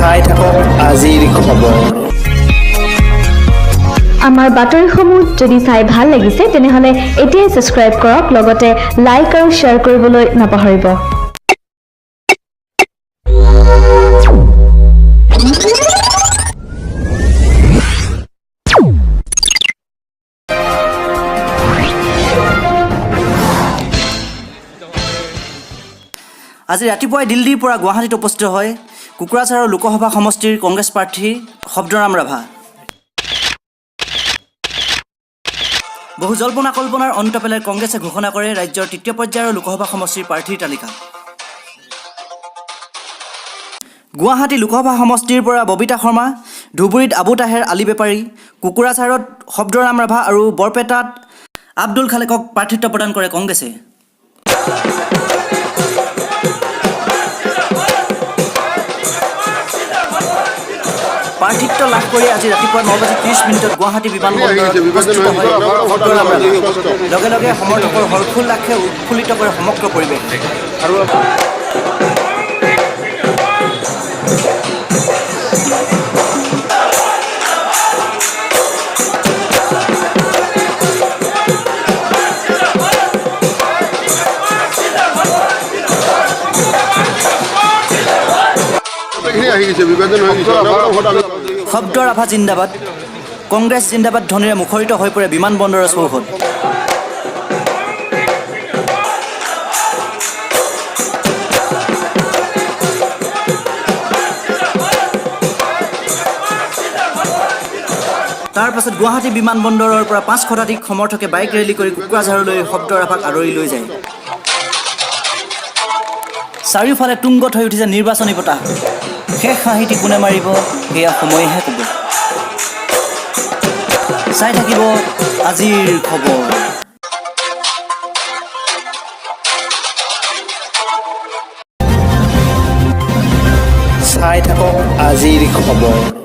চাই থাকক আজিৰ খবৰ। আমাৰ বাতৰিসমূহ যদি চাই ভাল লাগিছে, তেনেহ'লে এতিয়াই ছাবস্ক্ৰাইব কৰক, লগতে লাইক আৰু শ্বেয়াৰ কৰিবলৈ নাপাহৰিব। আজি ৰাতিপুৱাই দিল্লীৰ পৰা গুৱাহাটীত উপস্থিত হয় কোকৰাঝাৰৰ লোকসভা সমষ্টিৰ কংগ্ৰেছ প্ৰাৰ্থী শব্দৰাম ৰাভা। বহু জল্পনা কল্পনাৰ অন্ত পেলাই কংগ্ৰেছে ঘোষণা কৰে ৰাজ্যৰ তৃতীয় পৰ্যায়ৰ লোকসভা সমষ্টিৰ প্ৰাৰ্থীৰ তালিকা। গুৱাহাটী লোকসভা সমষ্টিৰ পৰা ববিতা শৰ্মা, ধুবুৰীত আবু তাহেৰ আলী বেপাৰী, কোকৰাঝাৰত শব্দৰাম ৰাভা আৰু বৰপেটাত আব্দুল খালেকক প্ৰাৰ্থিত্ব প্ৰদান কৰে কংগ্ৰেছে। প্ৰাৰ্থিত্ব লাভ কৰি আজি ৰাতিপুৱা 9 বাজি 30 মিনিটত গুৱাহাটী বিমানবন্দৰত উপস্থিত হয় শব্দৰাম ৰাভা। লগে লগে সমৰ্থকৰ হৰ্ষোল্লাসে উৎফুল্লিত কৰে সমগ্ৰ পৰিৱেশ। গোটেইখিনি আহি গৈছে, বিভাজন হৈ গৈছে। ভোট আমি শব্দ ৰাভা জিন্দাবাদ, কংগ্ৰেছ জিন্দাবাদ ধ্বনিৰে মুখৰিত হৈ পৰে বিমানবন্দৰৰ চৌহদ। তাৰ পাছত গুৱাহাটী বিমানবন্দৰৰ পৰা 5 শতাধিক সমৰ্থকে বাইক ৰেলী কৰি কোকৰাঝাৰলৈ শব্দ ৰাভাক আদৰি লৈ যায়। চাৰিওফালে তুংগত হৈ উঠিছে নিৰ্বাচনী বতাহ। শেষ হাঁহিটি কোনে মাৰিব, সেয়া সময়েহে ক'ব। চাই থাকিব আজিৰ খবৰ। চাই থাকক আজিৰ খবৰ।